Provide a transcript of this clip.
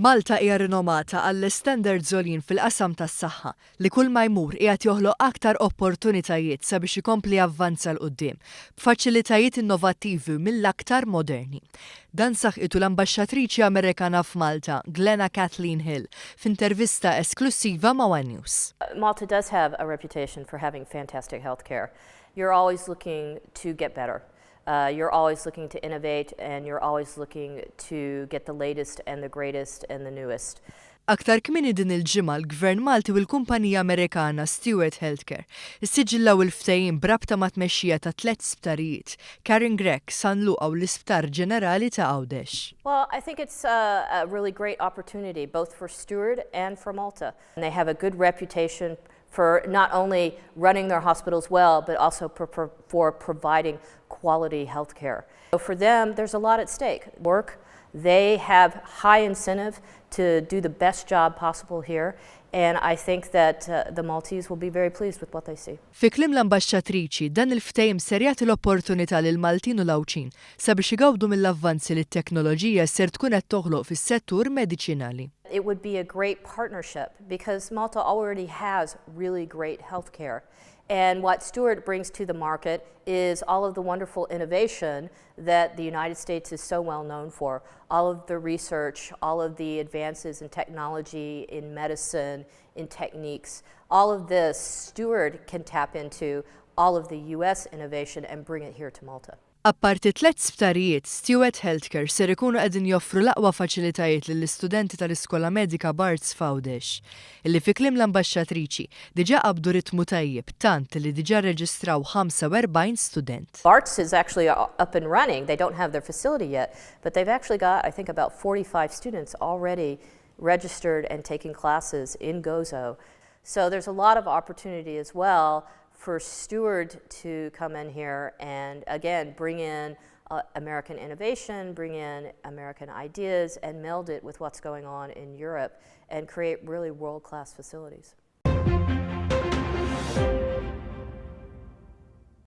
Malta hija rinomata għall-istandards għoljin fil-qasam tas-saħħa li kull ma jmur qiegħed joħloq aktar opportunitajiet sabiex ikompli javvanza 'l quddiem b'faċilitajiet innovattivi mill-aktar moderni. Dan saħqitu l-Ambaxxatriċi Amerikana f'Malta, Glenna Kathleen Hill, f'intervista esklussiva ma' one News. Malta does have a reputation for having fantastic healthcare. You're always looking to get better. You're always looking to innovate and you're always looking to get the latest and the greatest and the newest. Aktar kmieni din il-ġimgħa l-Gvern Malti u l-kumpanija Amerikana Steward Healthcare issiġillaw il-ftehim b'rabta mat-tmexxija ta' tlett sptarijiet, Karen Grech, San Luqa u l-Isptar Ġenerali ta' Għawdex. Well, I think it's a really great opportunity both for Steward and for Malta. And they have a good reputation for not only running their hospitals well, but also for, for providing quality health care. So for them, there's a lot at stake. Work, they have high incentive to do the best job possible here, and I think that the Maltese will be very pleased with what they see. Fi kliem l-Ambaxxatriċi, dan il-ftehim ser jagħti l-opportunità lill-Maltin u l-Għawdxin sabiex igawdu mill-avvanzi li t-teknoloġija ser tkun qed toħloq fis-settur mediċinali. It would be a great partnership because Malta already has really great health care. And what Steward brings to the market is all of the wonderful innovation that the United States is so well known for. All of the research, all of the advances in technology, in medicine, in techniques. All of this, Steward can tap into all of the US innovation and bring it here to Malta. Apparti tlett sptarijiet, Steward Healthcare ser ikunu qegħdin joffru l-aqwa faċilitajiet lill-istudenti tal-Iskola Medika Barts f'Għawdex, illi fi kliem l-Ambaxxatriċi diġà qabdu ritmu tajjeb tant li diġà rreġistraw 45 student. Barts is actually up and running. They don't have their facility yet, but they've actually got, I think, about 45 students already registered and taking classes in Gozo. So there's a lot of opportunity as well for Steward to come in here and again bring in American innovation, bring in American ideas, and meld it with what's going on in Europe and create really world-class facilities.